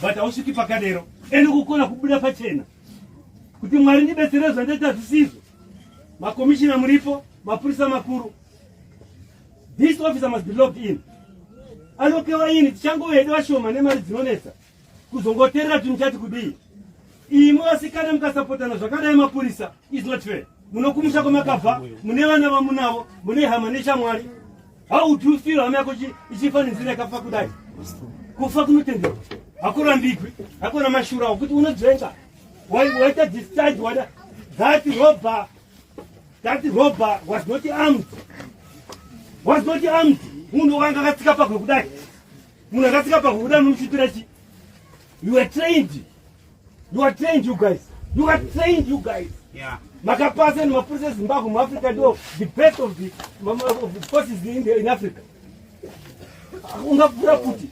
But hausviki pakadero. Ende kukona kubuda pachena kuti Mwari ndibetsere, zvandaita zvisizvo. Makomishina muripo, mapurisa makuru, this officer must be locked in, alokewa ini. Tichangove hedu vashoma nemari dzinonetsa kuzongoteerera chinhu chati kudii. Imi vasikana mukasapotana zvakadai, mapurisa, is not fair. Munokumusha kwamakabva, mune vana vamunavo, mune hama neshamwari. How would you feel hama yako ichifa nenzira yakafa kudai? Kufa kunotenderwa, hakurambigwi, hakuna mashura okuti unodzvenga waita discharge wada. That robber was not armed, was not armed. Munhu wanga akatsika pagwe kudai, munhu akatsika pagwe kudai, unomushutira chi? You are trained, you are trained, you guys, you are trained, you guys. Makapasa nemapurisa eZimbabwe. MuAfrica ndo the best of the forces in Africa. Ungapfura kuti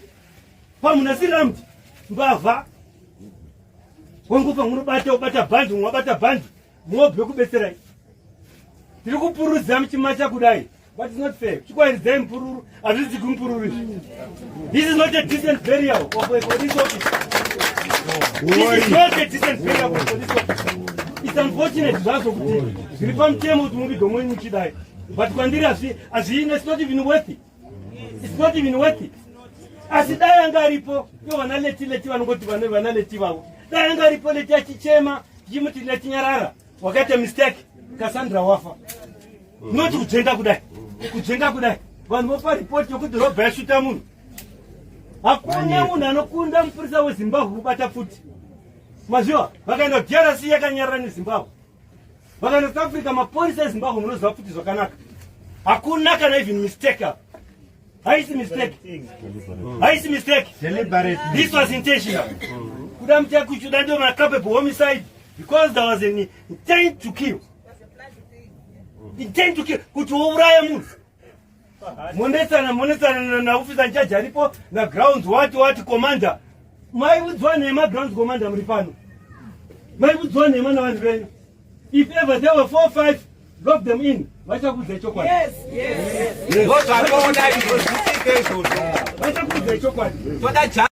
pamunhu asiri armed, mbavha, wangofa munobata, ubata bhandi, wabata bhandi, mobve kubetserai. Tiri kupururudza muchimacha kudai, but it's not fair. Chikwaiриdzai mupururu, hazviziki mupururu izvi. This is not a decent burial of a police officer. This is not a decent burial of a police officer. It's unfortunate zvazvo kuti zviri pamutemo kuti muvigwe mwenyu muchidai, but kwandiri hazviina. It's not even worth it, it's not even worth it. Asi dai anga aripo ivo vana leti, leti vanongoti vana leti vavo, dai anga aripo leti achichema, tichimuti, "Leti, nyarara, wakaita mistake, Cassandra wafa." Noti kudzenga kudai, kudzenga kudai, vanhu vopa ripoti yokuti robha yashuta munhu. Hakuna munhu anokunda mupurisa weZimbabwe kubata pfuti. Maziva, vakaenda DRC yakanyarara neZimbabwe, vakaenda South Africa, mapurisa eZimbabwe munoziva pfuti zvakanaka. Hakuna kana even mistake apa. Haisi mistake, haisi mistake. Deliberately. This was intentional. Kuda muchakuchuda ndio culpable homicide because there was an intent to kill, intent to kill, kuti wouraya munhu. Monetsana, monetsana naofficer in charge aripo, nagrounds what what commander. Maiudzwa nhema, grounds commander muri pano, maiudzwa nhema navanhu venyu. If ever there were four five, lock them in, vachakuudzai chokwadi. Ndozvatoda izvo, zvisike izvozvo. Vachakuudzai chokwadi. Toda.